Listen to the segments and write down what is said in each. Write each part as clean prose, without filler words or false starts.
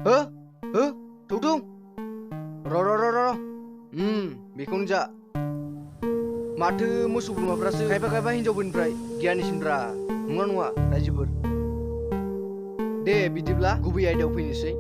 हो हो थौथुं र बेखौनो जा माथो मोसौ बोरमाफ्रासो खायफा हिनजावफोरनिफ्राय गियानिसिनब्रा नङा रायजोफोर दे बिदिब्ला गुबै आयदायाव फैनोसै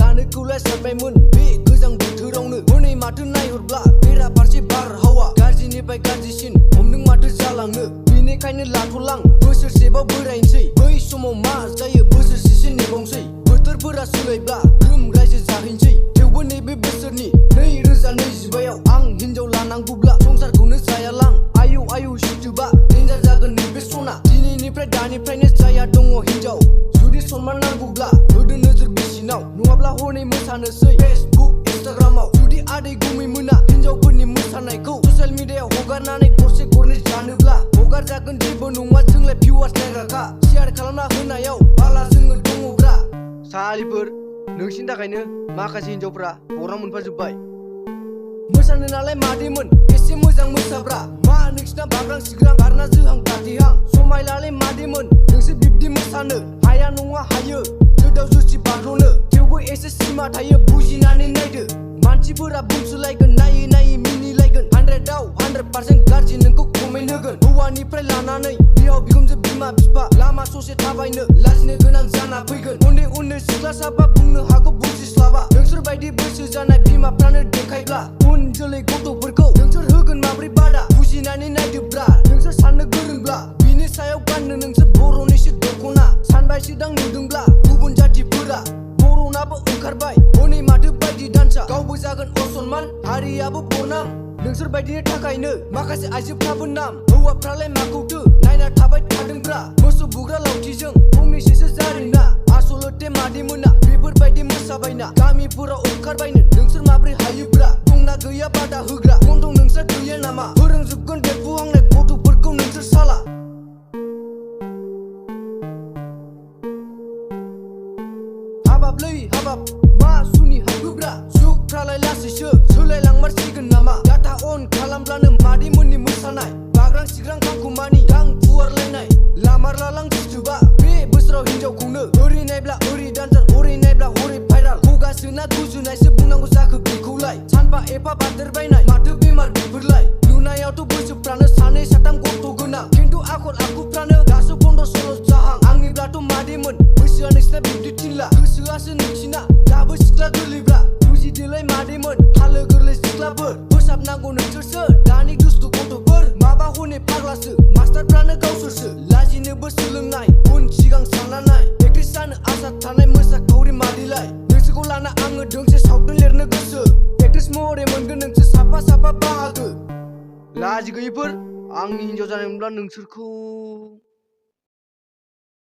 लानोखौलाय सानबायमोन बे गोजां बोथोरावनो हनै माथो नायहरब्ला बेराफारसे बारहावा गाज्रिनिफ्राय गाज्रिसिन हमदों माथो जालांनो बेनिखायनो लाथ'लां बोसोरसेबाव बोरायनोसै बै समाव मा जायो बोसोरसेसो नेबावनोसै बोथोरफोरा सोलायब्ला ग्रोम रायजो जाहैनोसै थेवबो नैबे बोसोरनि 2025आव आं हिनजाव लानांगौब्ला संसारखौनो जायालां आयौ सिथोबा डेन्जार जागोन नैबे सना दिनैनिफ्राय दानिफ्रायनो जाया दङ हिनजाव जुदि सनमान नांगौब्ला होदो नोजोर बिसिनाव नङाब्ला हनै मोसानोसै फेसबुक इन्स्टाग्रामाव जुदि आदै गुमै मोना हिनजावफोरनि मोसानायखौ ससियेल मिडियायाव हगारनानै गरसे गरनै जानोब्ला हगारजागोन जेबो नङा जोंलाय भिउवार्स नायग्राखा शेयार खालामना होनायाव बाला जोङो दङब्रा सालिफोर नोंसिनि थाखायनो माखासे हिनजावफ्रा बरनाम मोनफाजोब्बाय मोसानो नालाय मादैमोन एसे मोजां मोसाब्रा मा नोंसिना बाग्रां सिग्रां बारना जोहां दाथेहां समायलालै मादैमोन नोंसोर बिब्दि मोसानो हाया नङा हायो जोदाव जोसि बारल'नो थेवबो एसे सिमा थायो बुजिनानै नायदो मानसिफोरा बुंसोलायगोन नायै मिनिलायगोन 100आव 100% गाज्रि नोंखौ कमेन्ट होगोन हौवानिफ्राय लानानै बिहाव बिखुनजो बिमा बिफा लामा ससे थाबायनो लाजिनो गोनां जाना फैगोन उन्दै सिख्लासाबा बुंनो हागौ बुजिस्लाबा नोंसोर बायदि बैसो जानाय बिमाफ्रानो देखायब्ला उन जोलै गथ'फोरखौ नोंसोर होगोन माब्रै बादा बुजिनानै नायदोब्रा नोंसोर साननो गोरोंब्ला बिनि सायाव गाननो नोंसोर बर'निसो दख'ना सानबायसोदां नुदोंब्ला गुबुन जातिफोरा बर'नाबो ओंखारबाय हनै माथो बायदि दान्सा गावबो जागोन असनमान हारियाबो बरनाम नोंसोर बायदिनि थाखायनो माखासे आइजोफ्राबो नाम हौवाफ्रालाय माखौथो नायना थाबाय थादोंब्रा मोसौ बुग्रा लावथिजों फंनैसो जारिना आसलथे मादैमोना बेफोरबायदि मोसाबायना गामिफोराव ओंखारबायनो नोंसोर माब्रै हायोब्रा दंना गैया बादा होग्रा गन्थं नोंसोर गैया नामा फोरोंजोबगोन देरफुहांनाय गथ'फोरखौ नोंसोर साला हाबाब मा सुनि हाबोब्रा जुगफ्रालाय लासैसो सोलायलांमारसिगोन नामा डाटा अन खालामब्लानो मादैमोननि मोसानाय बाग्रां सिग्रां खांखुमानि गां फुवारलायनाय लामार लालां सिथोबा बे बोसोराव हिनजावखौनो ओरै नायब्ला ओरै दान्जार हरै नायब्ला हरै भाइराल गगासोना गुजुनायसो बुंनांगौ जाखो बेखौलाय सानफा एफा बादेरबायनाय माथो बेमार बेफोरलाय नुनायावथ' बैसोफ्रानो सानै साथाम गथ' गोनां खिन्थु आखल आखुफ्रानो दासो 15-16 जाहां आंनिब्लाथ' मादैमोन बैसोआ नोंसिना बिब्दि थिनला गोसोआसो नोंसिना दाबो सिख्ला गोरलैब्रा बुजिदोलाय मादैमोन थालो गोरलै सिख्लाफोर फोसाबनांगौ नोंसोरसो दानि दुस्थु गथ'फोर माबा हनै फाग्लासो मास्टारफ्रानो गावसोरसो लाजिनोबो सोलोंनाय उन सिगां साननाय एक्ट्रेस जानो आसा थानाय मोसाखावरि मादैलाय नोंसोरखौ लाना आङो दोंसे सावथुन लिरनो गोसो एक्ट्रेस महरै मोनगोन नोंसोर साफा बाहागो लाजि गैयिफोर आंनि हिनजाव जानाय मोनब्ला नोंसोरखौ